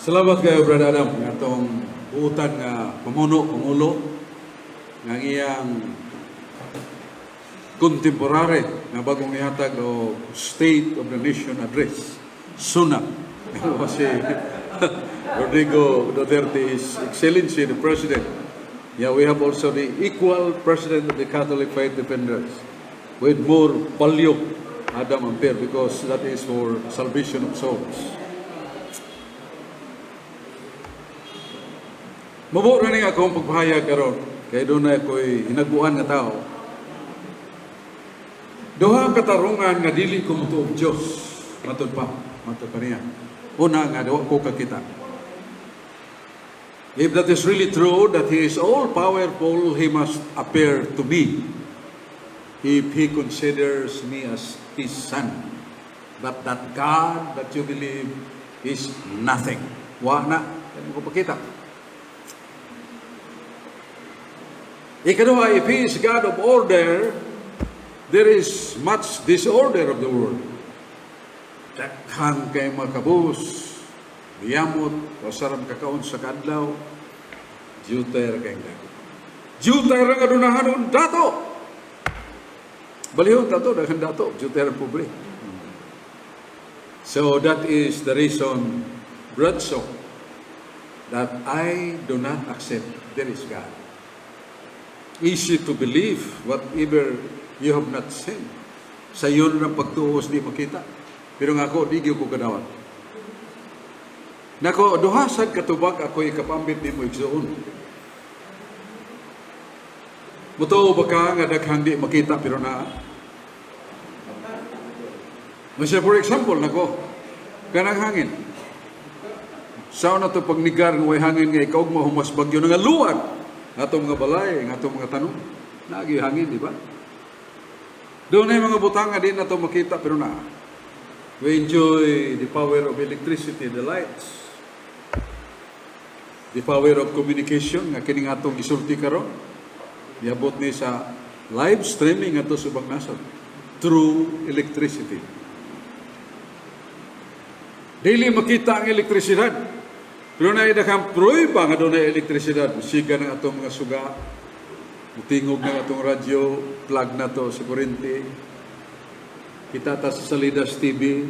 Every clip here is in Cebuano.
Salamat kayo, Brother Adam, nga atong buutan nga pamuno, pangulo, nga ang iyang contemporary nga bagong ihatag o State of the Nation Address, SONA. Si Rodrigo Duterte, His Excellency the President. Yeah, we have also the equal President of the Catholic Faith Defenders with more value, Adam Ampere, because that is for salvation of souls. Mubo ra ning akong pagpahayag karon kay dunay ako'y hinaguan nga tao. Duha ka katarungan nga dili ko motuo og Dios. Matud pa niya. Una nga wa ko kakita. If that is really true, that He is all powerful, He must appear to me if He considers me as His son. But that God that you believe is nothing. Wa na. Kaya mo ko pakita. Ikaduha, if He is God of order, there is much disorder of the world. Daghan kay makabus, miyamot, wasaram kakaon sa kadlaw, jutay ra kayong dato. Jutay ra nga dunahanon dato. Balihon dato, daghan dato, jutay ra pobre. So that is the reason, Bradso, that I do not accept there is God. Easy to believe whatever you have not seen. Sa yun ng pagtuos di makita. Pero nga ako, di gyud ko kadawat. Nako, duha sad katubag ako ikapambit nimo, igsuon. Mutuo ba ka nga daghang di makita pero naa? Masya, for example, nako, kanang hangin. Sao na to pagnigar nga way hangin nga ikaw mo humas bagyo nga luwag atong mga balay, nga atong mga tanom. Naagi hangin, di ba? Doon ay mga butang nga di na to makita pero naa. We enjoy the power of electricity, the lights. The power of communication nga kining atong gisulti karon. Niabot ni sa live streaming ato sa ubang nasod through electricity. Dili makita ang elektrisidad. Pero na daghang prueba nga dunay elektrisidad. Siga ng atong mga suga, mutingog ng atong radyo, plug na to sa kuryente. Kita ta sa Salidas TV,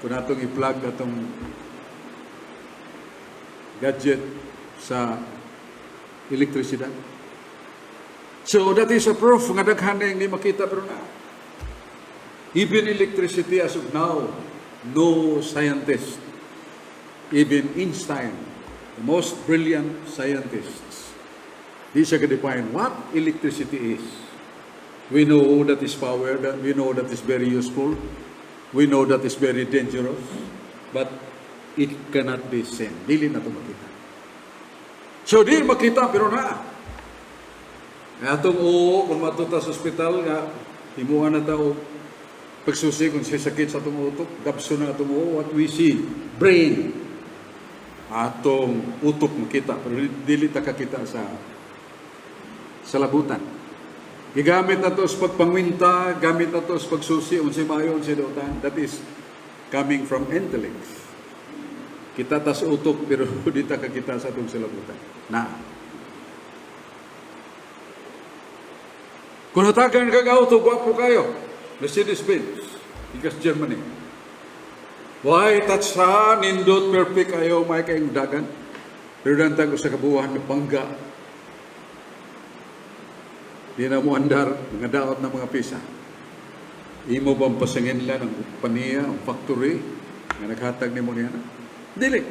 kung atong i-plug atong gadget sa elektrisidad. So that is a proof nga daghan na hindi makita pero na. Even electricity as of now, no scientist, even Einstein, the most brilliant scientists, di siya ka-define what electricity is. We know that is power, that we know that is very useful, we know that is very dangerous, but it cannot be seen. Dili na ito makita. So, di makita, pero na. Atong oo, kung matuta sa ospital, nga, himuan na tao, pagsusi kung siya sakit sa atong utok, gapso na atong oo, what we see, brain. Atong utok makita, pero dili ta kakita sa labutan. Gigamit na to sa pagpangwinta, gamit na to sa pagsusi, unsay maayo, unsay dautan. That is coming from intellect. Kita tas utok, pero di ta kakita sa atong salabutan. Na. Kung hatagan kag auto, gwapo kayo. Mercedes-Benz, ikas Germany. Why, tatsa, nindot, perfect kayo, may kayong dagan. Pero dantag sa kabuuan ng bangga. Di na mo andar, mga daot na mga pisa. Imo bang pasangin lang ang kompanya, ang factory, nga naghatag nimo niya na? Dili.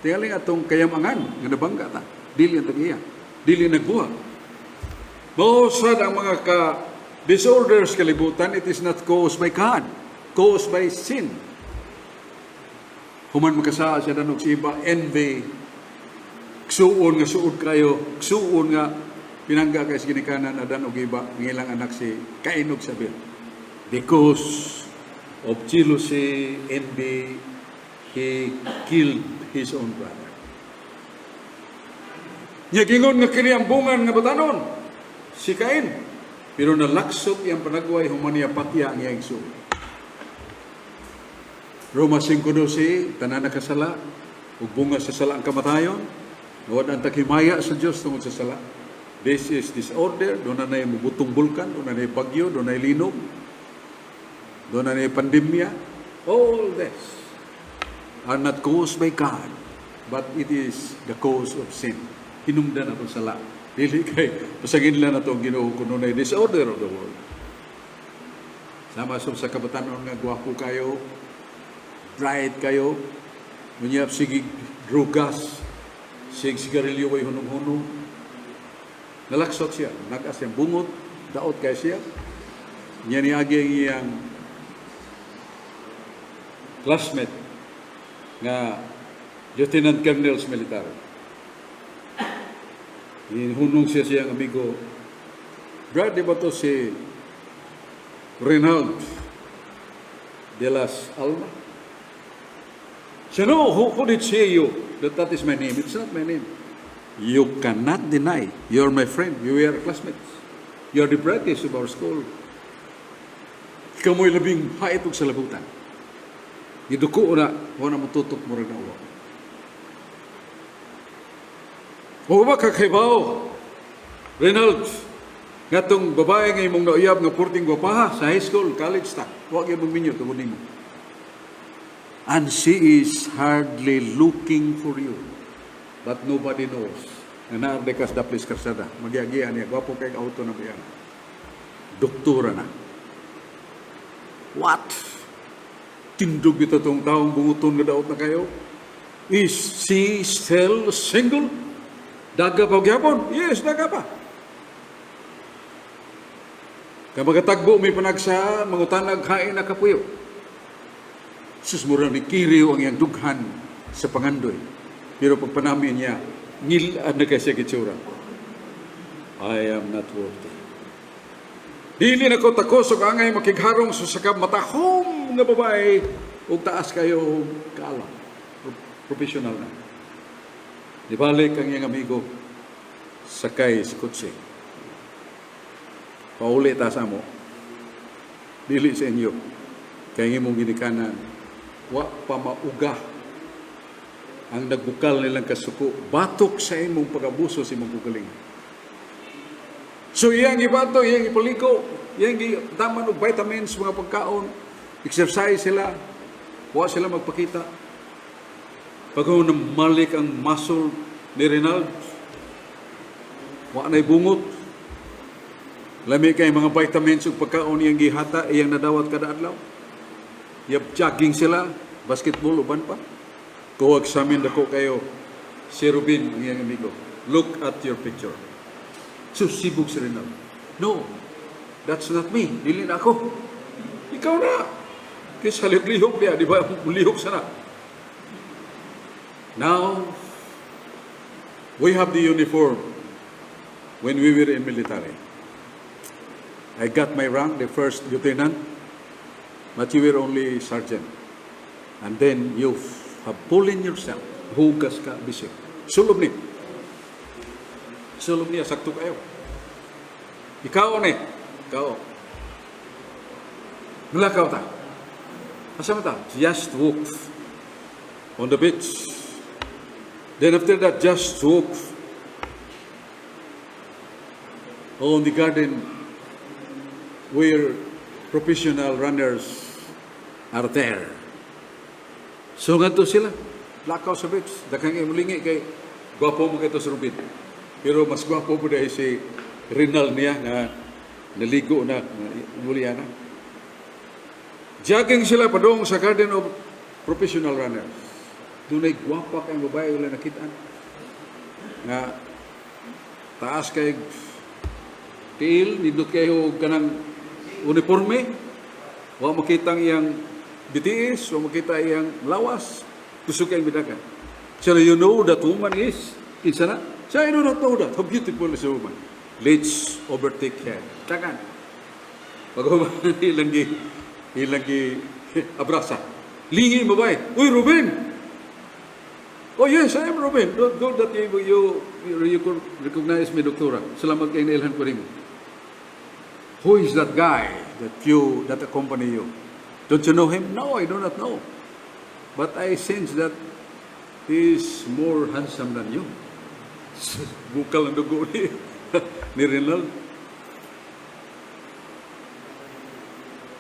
Tingaling atong kayamangan, nga nabangga ta. Dili ang tag-iya. Dili nagbuhat. Mausad ang mga ka disorders kalibutan, it is not caused by God, caused by sin. Human makasala siya danog si iba, envy, ksuon nga suod kayo, ksuon nga pinangga kay sa ginikanan adan og iba, ang ilang anak si Cain ug Abel. Because of jealousy, envy, he killed his own brother. Nya gingon nga kini ang bungan nga batanon, si Cain. Pero nalaksop iyang panagway, human niya patya ang iyang igsoon. Roma 5:12, tanan nakasala, Ug bunga sa sala ang kamatayon. Nawad ang taghimaya sa Dios tungod sa sala. This is disorder. Duna na mubutong bulkan, duna na bagyo, duna na linog, duna na pandemya. All this are not caused by God, but it is the cause of sin. Hinungdan atong sala. Dili kay pasagin lang nato ang Ginoo kung dunay disorder of the world. Sama sa kabatanon nga gwapo kayo, bright kayo, unya sige drugas, sige sigarilyo way hunong-hunong. Nalaksot siya, nag-as siyang bungot, daot kay siya. Niya niagi ang iyang classmate nga Lieutenant Colonel sa military. Hinunong siya siyang amigo, "Brad, di ba to si Reynald de las Alma?" Siya, "No, who could it say you that that is my name? It's not my name." "You cannot deny. You're my friend. You are classmates. You're the brightest of our school. Ikaw mo'y labing hait og salabutan." Giduko na, wala mo tutok mo rin na uwa. O ba kakaibaw? Reynald, ngatong babae nga imong nauyab nga purting gwapaha sa high school, college ta. Wa gyud mong minyo tungod nimo. And she is hardly looking for you. But nobody knows. Nga naa ka sa daplis karsada. Magiagian niya. Gwapo kay auto na biyan. Doktora na. What? Tindog ito tong taong bunguton nga daot na kayo? Is she still single? Daga pa gyapon? Yes, daga pa. Kaya magatagbo may panagsa, mangutanag hain na kapuyo. Sus, mura ni kiriw ang iyang dughan sa pangandoy. Pero pag panamin niya, ngil-ad na kay siya gitsura. "I am not worthy. Dili na ko takos og angay makigharong sa usa ka matahom nga babae ug taas kayo og kaalam. Professional na." Nibalik ang iyang amigo, sakay sa kotse. "Pauli ta sa amo. Dili sa inyo. Kay imong ginikanan, wa pa mauga ang nagbukal nilang kasuko batok sa imong pag-abuso sa imong kaugalingon." So iyang ibato, iyang ipaliko, iyang daman og vitamins, mga pagkaon, exercise sila, wa sila magpakita. Pag malik ang muscle ni Renald, wa na'y bungot. Lami kay mga vitamins ug pagkaon iyang gihata, iyang nadawat kada adlaw. Yab jogging sila, basketball uban pa. Kuwag sa amin dako kayo, si Ruben, ang iyang amigo. "Look at your picture." So, sibog si Renald. "No, that's not me. Dili na ako." "Ikaw na. Kaya sa lihok niya, di ba? Lihok sana." Now, we have the uniform when we were in military. I got my rank, the first lieutenant, but you were only sergeant. And then you have fallen yourself. Hugas ka, bisik. Sulob ni. Sulob niya, sakto kayo. Ikaw ni. Ikaw. Nulakaw ta. Asa man ta? Just walk on the beach. Then after that, just walk on the garden where professional runners are there. So ngadto sila, lakaw sa beach. Daghang imulingi kay gwapo mo kaayo si Ruben. Pero mas gwapo po dahil si Rinal niya nga naligo na, muliya na. Jogging sila padung sa garden of professional runners. Dunay gwapa kay babae wala nakitaan. Nga taas kay tiil, nindot kayo og kanang uniforme. Wa makita ang iyang bitiis, wa makita iyang lawas. Kusog kay midagan. So you know that woman is kinsa na? So I do not know that. How beautiful is the woman. Let's overtake her. Tagan. Pag ilang gi abrasa. Lingi mo ba eh? "Uy, Ruben! Oh yes, I am Ruben. Good, good that you could recognize me, Doktora. Salamat kay nailhan ko rin. Who is that guy that accompany you? Don't you know him?" "No, I do not know. But I sense that He is more handsome than you." Bukal ang dugo ni Rinald.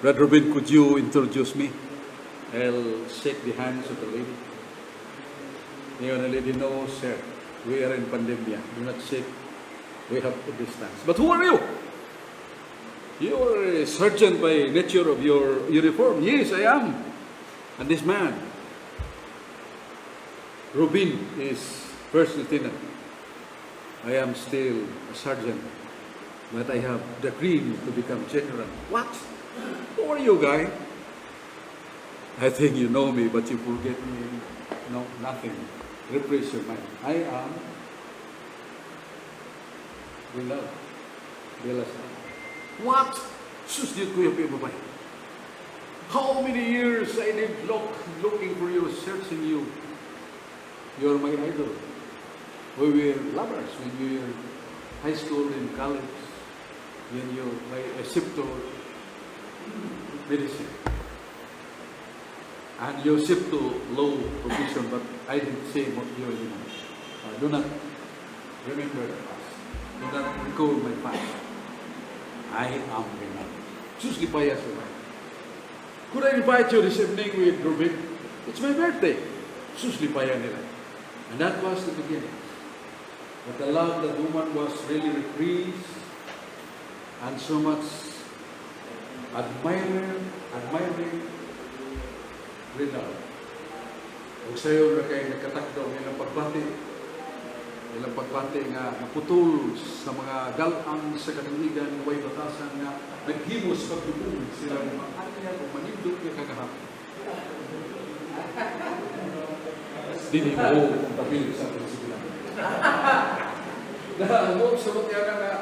"Brother Ruben, could you introduce me? I'll shake the hands of the lady." Niingon ang lady, "No, sir. We are in pandemia. Do not shake. We have to distance." "But who are you? You are a sergeant by nature of your uniform." "Yes, I am. And this man, Rubin, is first lieutenant. I am still a sergeant, but I have the dream to become general." "What? Who are you, guy?" "I think you know me, but you forget me." "No, nothing. Refresh your mind. I am Rinald de la Salle." "What?" Sus, Diyos ko yung babae. "How many years I did looking for you, searching you. You're my idol. We were lovers when we were high school and college. When you my shift to medicine. And you shift to law profession, but I didn't say what you anymore. Do not remember the past. Do not recall my past. I am Rinald." Sus, lipaya siya. "Could I invite you this evening with Ruben? It's my birthday." Sus, lipaya nila. And that was the beginning. But the love that woman was really increased and so much admiring Rinald. Ug sayo na kay nagkatakdo ang ilang pagbati nga naputol sa mga galang sa katuigan nga way batasan nga naghimo sa pagdubong sila mga anya o manindot nga kagahapon. Dili mo ang papili sa atong sigilan. Na mo sa niya nga,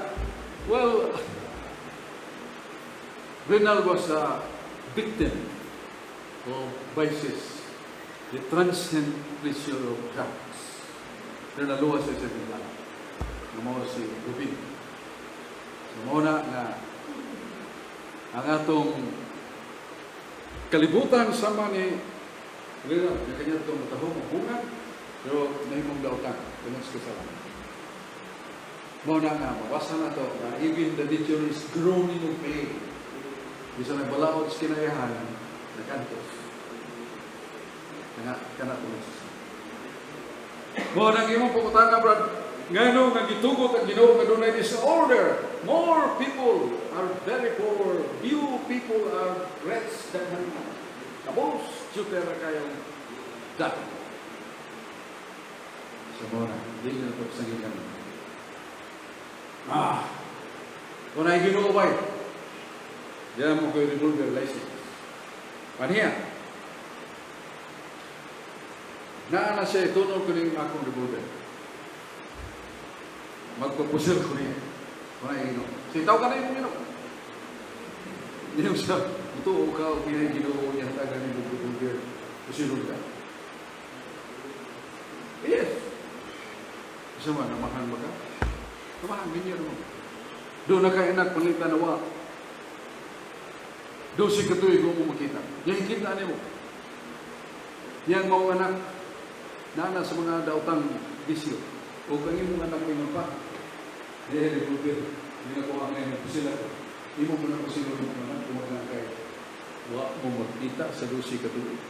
well, Rinald was a victim of vices, the transient pleasure of drugs. Pero naluwas siya sa bigla. Nga mao si Rubin. So mao na nga ang atong kalibutan sama ni Rinald, nga kanya itong matahong ang bunga, pero nahimong dautan, tungod sa kasalanan. Mao na nga, mabasa na to, na even the nature is groaning of pain. Bisan nagbalaod sa kinayahan, nagantos. Kana, kana tungod sa sin. Mao nang imong pangutana, brad, ngano nga gitugot ang Ginoo nga dunay disorder? More people are very poor, few people are rich, daghan na. Kabos, juter kayong dati. Sa mao na, dili na ito sa gikan. Ah, kung ay Ginoo bay, diyan mo ko'y revolver license. Paniya, naa na siya, itunog ko ning akong revolver. Magpapusil ko niya. Kung ay Ginoo. Sige, tao ka na yung Ginoo. Hindi mo siya, ito ka, niya Ginoo niya, taga ni revolver. Pusilon ka. Yes. Isa man, namahan ba ka? Namahan, ganyan mo. Doon na kay anak, panglita na wa. Doon si katuig mo makita. Yang kita nimo. Yang mga anak, nana sa mga daotang bisyo. O kang imong anak may pa. Di revolver. Hindi na ko ang ngayon sila. Imo mo na ko sila ng anak kung wala kay wa mo magkita sa 12 ka tuig.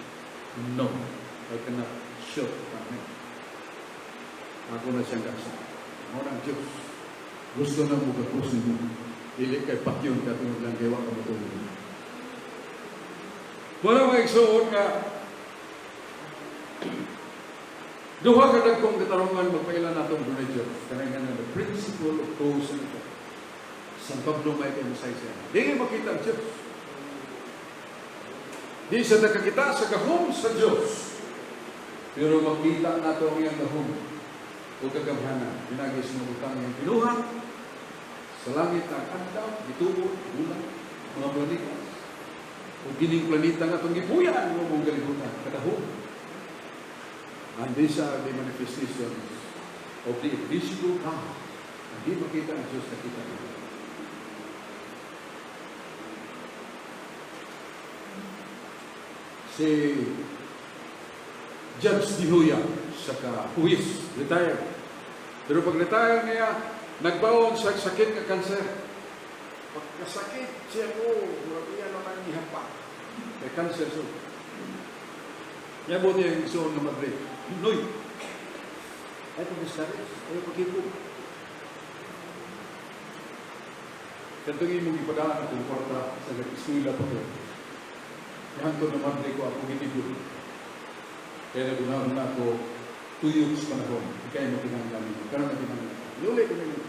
No, I cannot shoot upon him. Ako na siyang gasa. Mao ang Diyos. Gusto na mo gapos nimo. Dili kay patyon ka tungod lang kay wa ka matulog. Wala mga igsuon nga duha ka dagkong katarungan magpaila natong dunay Diyos. Kanang nga the principle of cause and effect. San Pablo may kay siya. Di makita ang Diyos. Di siya nakakita sa gahom sa Diyos. Pero makita nato ang iyang gahom o kagamhanan. Pinagi sa mga butang iyang binuhat sa langit ang adlaw, gitubo, bulan, mga planeta. O gining planeta nga itong gipuyan mo mong kalibutan, kadahom. And these are the manifestations of the invisible God. Hindi makita ang Diyos, nakita nila. Si Judge De Hoya, sa ka huwis, retire. Pero pag retire niya, nagbaon sa sakit nga kanser. Pagkasakit siya ko, murag iya na nang ihapa. Kay cancer so. Niabot niya yung igsoon nga madre. Noy! Ay pag-discourage, ay pag-ipo. Katong imong ipadaan akong kwarta sa nag-eskwela pa ko. Ihangtod na madre ko akong gitibyo. Kaya nagunahon na ako tuyok sa panahon. Ika'y makinanglan ninyo. Karon na kinanglan. Luli ko ninyo.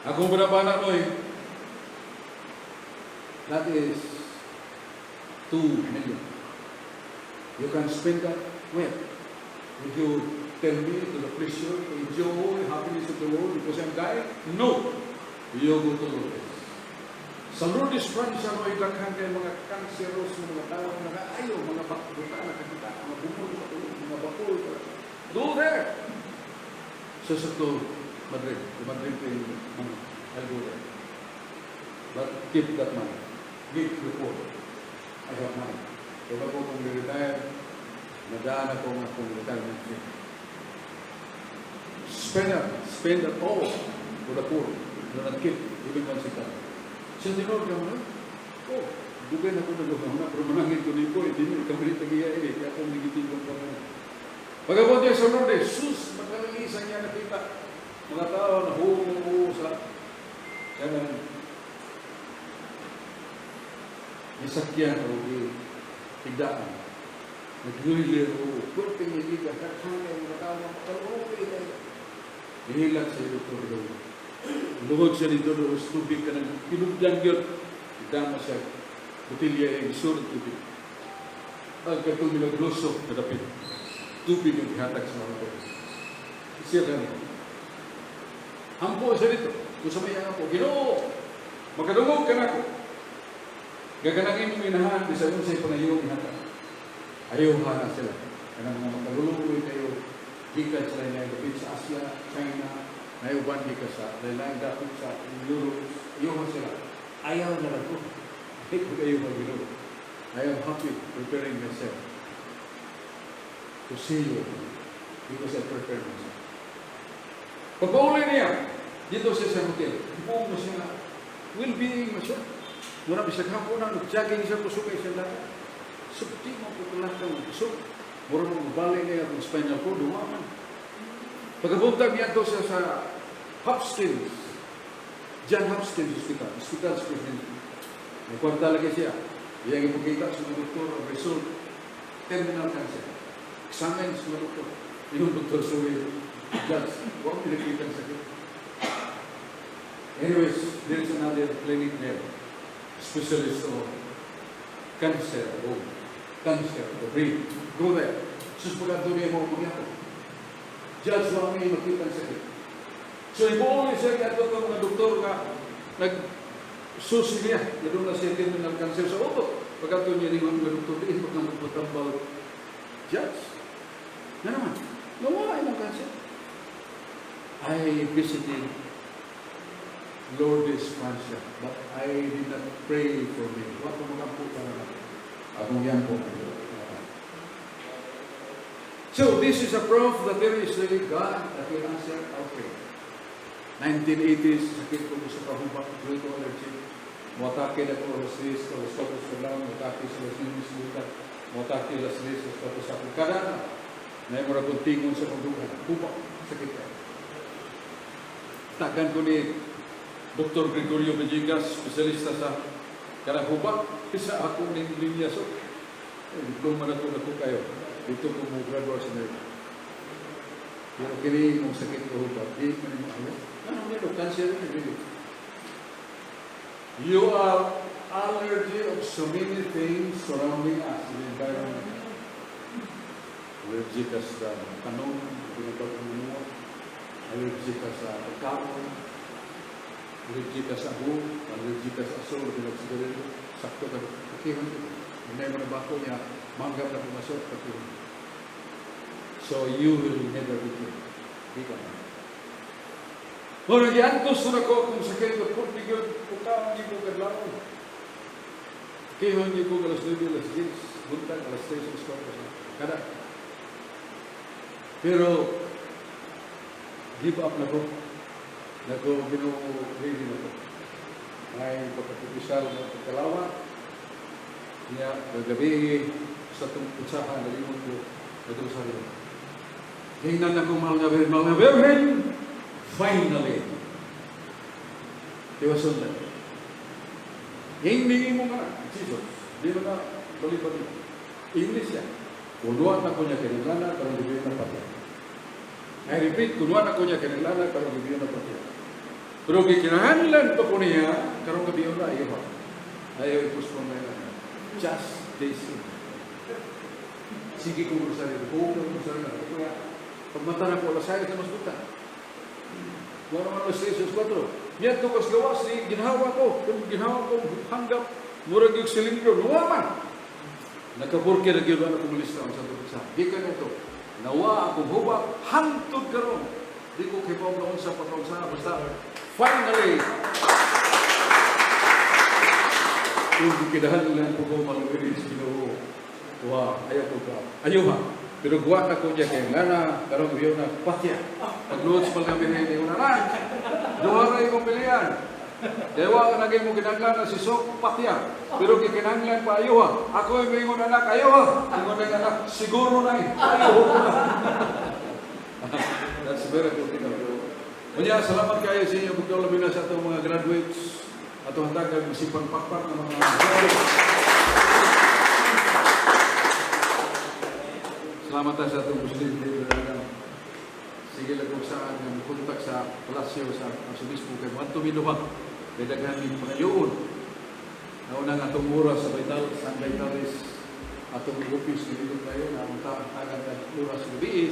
Akong banabana, Noy, that is 2 million. You can spend that where? Would you tell me to the pleasure, to enjoy happiness of the world because I'm dying? No! You go to Lourdes. Sa Lourdes, Francia, no, daghan kay mga kanseros ng mga tao na nagaayo, mga bakbuta, nakakita, mga bumol sa tulog, mga bakul. Go there! So to Madrid. To Madrid to money. I'll go there. But keep that money. Give the poor. I have money. Kaya ako kung retire, nadaan ako nga akong retirement fee. Spend it. Spend it all for the poor. Do not keep even one centavo. Siya tinuod ka mo, oh, dugay na ko nagugahuna, pero manangin ko nito, hindi mo, ikaw rin tagiya eh, kaya akong nagitibong pa mo. Pagabot niya sa Lourdes, sus, makalalisan niya nakita. Mga tao na huo sa kanang gisakyan o higdaan. Naglulir o pwerte nga liga, daghan kay mga tao nga makaluoy kayo. Gihilak sa Doktor Lord. Luhod siya dito doon sa tubig ka ng tinugdan yun. Idama siya. Botilya ay gisurod tubig. Ang katong milagroso kadapit. Tubig ang gihatag sa mga tao. Siya kani. Hampo siya dito. Kung sa may ako, Ginoo, makadungog ka nako. Gaganang imong inahan, bisan unsay pangayong ihatag. Ayaw na sila. Kanang mga makaluluoy kayo, gikan sa lain dapit sa Asia, China, nayuban gikan sa lain dapit sa Europe, ayaw sila. Ayaw na lang ko. Hindi ko kayo mag-Ginoo. I am happy preparing myself to see you because I prepare myself. Pagpauli niya, dito siya sa hotel, buong mo siya, well-being mo siya. Mura bisag hapon na, nag-jogging siya, kusog kay siya lahat. Subti mo kukulakaw, kusog. Mura mo bali niya akong spinal cord, duwa man. Pagkabuntag niya siya sa Hopkins, John Hopkins Hospital, Hospital sa Presidente. May kwarta lagi siya. Iyang ipakita sa mga doktor ang result, terminal cancer. Examine sa mga doktor. Yung doktor sa judge, huwag pinakita ang sakit. Anyways, there is another clinic there. Specialist of cancer o cancer of the brain. Go there. Sus, pagkadto niya mo magyapon. Judge, wa may makita ang sakit. So ibuong siya kadto ka mga doktor nga nag susi niya, na doon na siya terminal cancer sa utok. Pagkadto niya rin mga doktor, diin pag nang magpatambal, judge. Na naman, nawala imong cancer. I visited Lourdes, Francia, but I did not pray for me. Wa ko magampo para na. Akong yan po. So, this is a proof that there is really God that will answer our prayer. 1980s, sakit ko sa kahubak, due to allergy. Moatake na ko alas 10, alas 4 sa lang, moatake sa alas 9 sa buntag, moatake alas 10, alas 4 sa akong kada na. Na mo ra tingon sa akong dughan. Hubak, sakit ka. Tagan ko ni Dr. Gregorio Villegas, espesyalista sa kanang hubak, sa ako ning linya so. Eh, diploma na to na ko kayo. Dito ko mo graduate sa Amerika. Pero kini mong sakit ko hubak, di man mo ayo. Ano nito, cancer ni dili. You are allergy of so many things surrounding us in the environment. Allergy ka sa tanong, pinagpag mo, allergy ka sa pagkaon, allergy ka sa abo, allergy ka sa aso, pinagsigarilyo, sakto ka, pakihon ko. Hindi mo na bako niya, manggap na pumasok, pakihon. So you will never be cured. Di ka man. Mura giantos na ko kung sakit ko, kung di ko, pukaon di ko kadlawon. Kihon di ko alas 9, alas 10. buntag, alas 3, alas 4. Kada. Pero, give up na ko. Nako, Ginoo, ready na ko. Ay, pagkapipisal na pagkalawa, niya, kagabi, sa itong kutsahan, nalimot ko, nag-rosaryo. Tingnan ako, mahal nga Birhen, mahal nga Birhen, finally, tiwason na. Hindi mo nga, Jesus, di mo na, bali-bali. English siya. Kunuan na ko niya kinilana, karong gabi na patya. I repeat, kunuan na ko niya kinilana, karong gabi na patya. Pero gikinahanglan pa ko niya, karong gabi na, ayaw ha. Ayaw i-postpone na yan. Just this. Sige kong rosaryo, buo kong rosaryo. Kaya, pagmata na ko, alas 6 na mas buta. Wala man alas 6, alas 4. Niya to kas gawas, di ginhawa ko. Kung ginhawa ko, hanggap, murag yung silindro, nuwa man. Nakaburke na gyud na kong lista ang sa sa. Gikan ito. Nawa akong hubak, hangtod karon. Di ko kibaw na unsa pagkaunsa, basta finally kung kinahanglan ko ko maluwirin sa Ginoo. Wa, ayaw ko ka. Ayaw ha. Pero guwa na ko niya kay ngana karong gabi na patya. Pagluod sa paggabi ni una na. Duha ra imong pilihan. Dewa ka naging mo kinahanglan na si Sok patya. Pero gikinahanglan pa ayaw ha. Ako ay moingon anak ayaw ha. Ingon ang anak siguro na eh. Ayaw ko na. That's very good. Unya, salamat kayo sa inyo pagdala labi na sa atong mga graduates atong hatagan masipang pakpak ng mga graduates. Salamat tayo sa atong presidente Adam. Sige lang kung saan nga kontak sa palasyo sa Arsobispo kay Juan Tumiluha. Kay daghan ning pangayoon. Nauna nga atong oras sa Vital San Vitalis atong office dito tayo na ang tagan ang oras sa gabi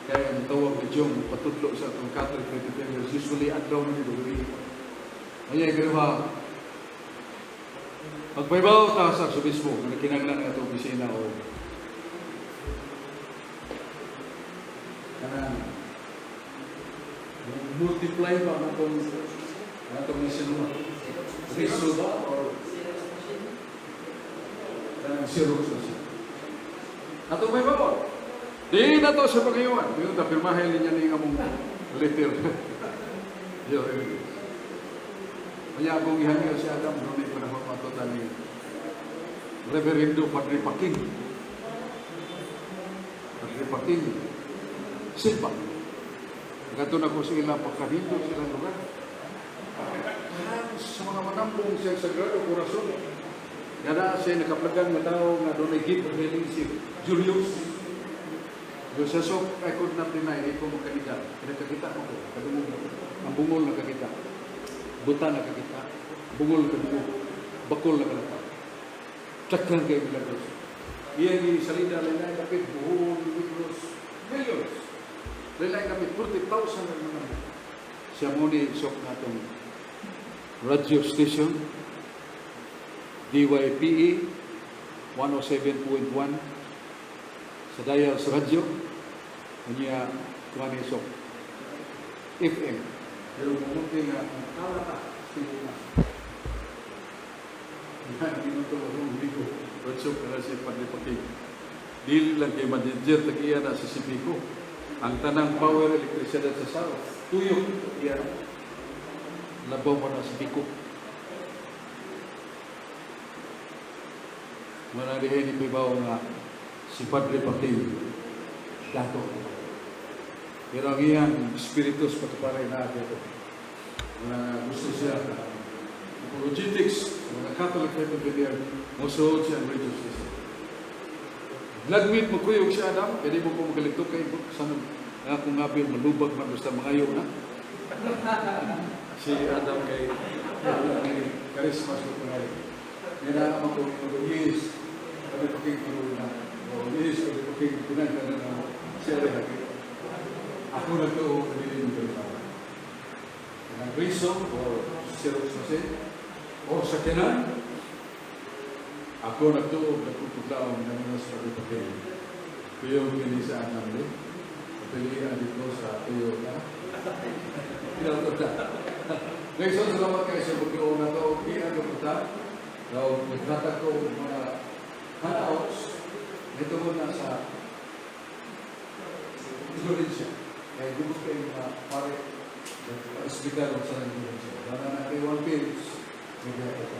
kaya ang tawag ni Jong patudlo sa atong Catholic Defenders usually adlaw man ito gabi. Kaya gano'n magpaibaw ta sa Arsobispo nga kinahanglan ang atong opisina o kanang multiply ba na itong mission mo? Riso ba? Or kanang Xerox na siya? Atong may babon. Di na to sa pag-iwan. Di na pirmahin niya ni among letter. Yo, kaya akong ihangyo si Adam, doon ay panahon matuta ni Reverendo Padre Paking. Padre Paking, Silva. Gato na ko sa ilang pagkahindo sa ilang lugar. Sa mga manambong siya Sagrado Corazon. Gana siya nakaplagan nga tao nga doon ay gift of healing si Julius. Yung sa sok, I could not deny, hindi ko magkaniga. Pinagkakita ko ko, kadungog. Ang bungol nakakita. Buta nakakita. Bungol nakadungog. Bakol nakalata. Tsakang kayo milagros. Iyan ni salida, lain kapit, buhol, milagros, millions. Lain kapit, 40,000 ang mga. Siya mo ni sok na itong radio station, DYPE, 107.1, sa dial sa radyo, kanya kuha ni sok FM. Pero mamunti nga, ang kalata, sige na. Yan, minuto akong ligo. Radyo ka na si Padre Paking. Dili lang kay manager, tagiya na sa Sibico. Ang tanang power elektrisidad sa South, tuyok, iya. Labaw pa na sa Bico. Manalihin ni Pibaw nga si Padre Paking, dato. Pero ang iyang spiritus patuparay na dito. Nga gusto siya apologetics, mga Catholic faith of the mosuod siya ang radio station. Lagmit mo kuyog siya Adam, kaya di mo ko magaligto kay sa nga kung ngabil malubag man basta mangayo na. Si Adam kay karisma sa pangayo. Nila naman ko yes, kami paking kuno na. O yes, kami paking pinagka na na siya rin lagi. Ako na to, dili mo kayo. Ang riso o Xerox machine o sa kinan, ako nagtuog, nagpupuglaon ng mga sa pagpapil. Kuyong kini sa anam ni, pilihan dito sa Toyota. Pinatota. Ngayon, salamat kayo sa pagtuo na ito. Iyan ko punta. Now, naghatag ko mga handouts. May tungod na sa Indonesia. Kaya gubos kayo mga pare, pa-explicar sa Indonesia. Wala na kay one page, medyo ito.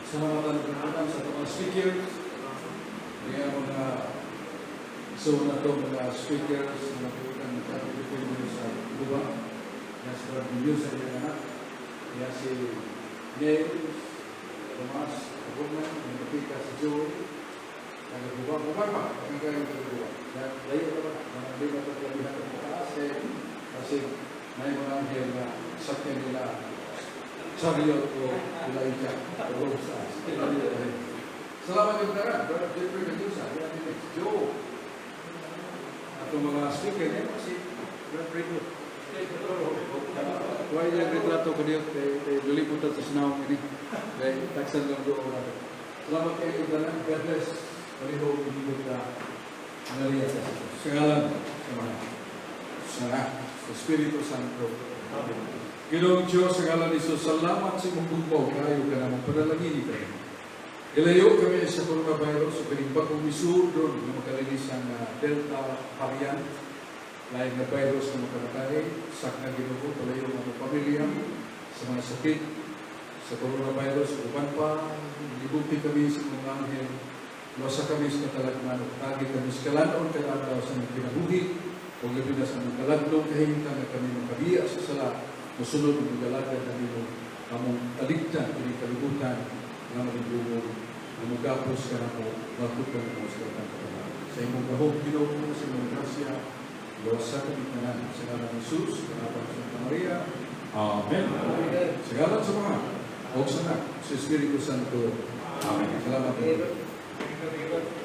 Salamatan ko sa mga speakers, kaya mga so na to mga speakers na naputan ng Catholic Defender sa Guba. Yan si Brad News sa iyang anak. Yan si Neil, Tomas, Aguman, yung kapika si Joey, taga-Guba. Guba pa, ang kayong taga-Guba. Layo ka ba? Mga hindi ba ito kalabihan ng mataas eh, kasi may mga anghel na sakyan nila chariot o Elijah o sa Salamat yung taran, Brother Jeffrey Mendoza, yan ni Joe. Atong mga speaker, yan si Brother Rico. Why yung retrato ko niyo, kay luliputan sa sinawang ini. Kay taksan lang doon natin. Salamat kayo tanan. God bless. Palihog, hindi ka Maria sa Sa ngalan sa mga sa Anak, sa Espiritu Santo. Amen. Ginoong Diyos, sa ngalan ni Jesus, salamat sa imong gugma kayo ka namong panalangini kami. Ilayo kami sa coronavirus o kining bagong misudon nga makalinis ang Delta variant, lain nga virus na makamatay, sakna, Ginoo, palayo ang among pamilya sa mga sakit sa coronavirus ug uban pa. Libuti kami sa mga anghel, luwasa kami sa katalagman ug tagi kami sa kalan-on kada adlaw sa among kinabuhi ug labi na sa among kaladlong kahimtang nga kami makabiya sa sala, mosunod ug mogalagad kanimo, among taligdan kini kalibutan nga magigugong nga mogapos kanamo, magputang mo sa katang sa imong gahom, Ginoo, sa imong grasya, luwasa kami tanan sa ngalan ni Jesus, kanapan sa Santa Maria. Amen. Sa ngalan sa Amahan, ug sa Anak, sa Espiritu Santo. Amen. Salamat. Thank you.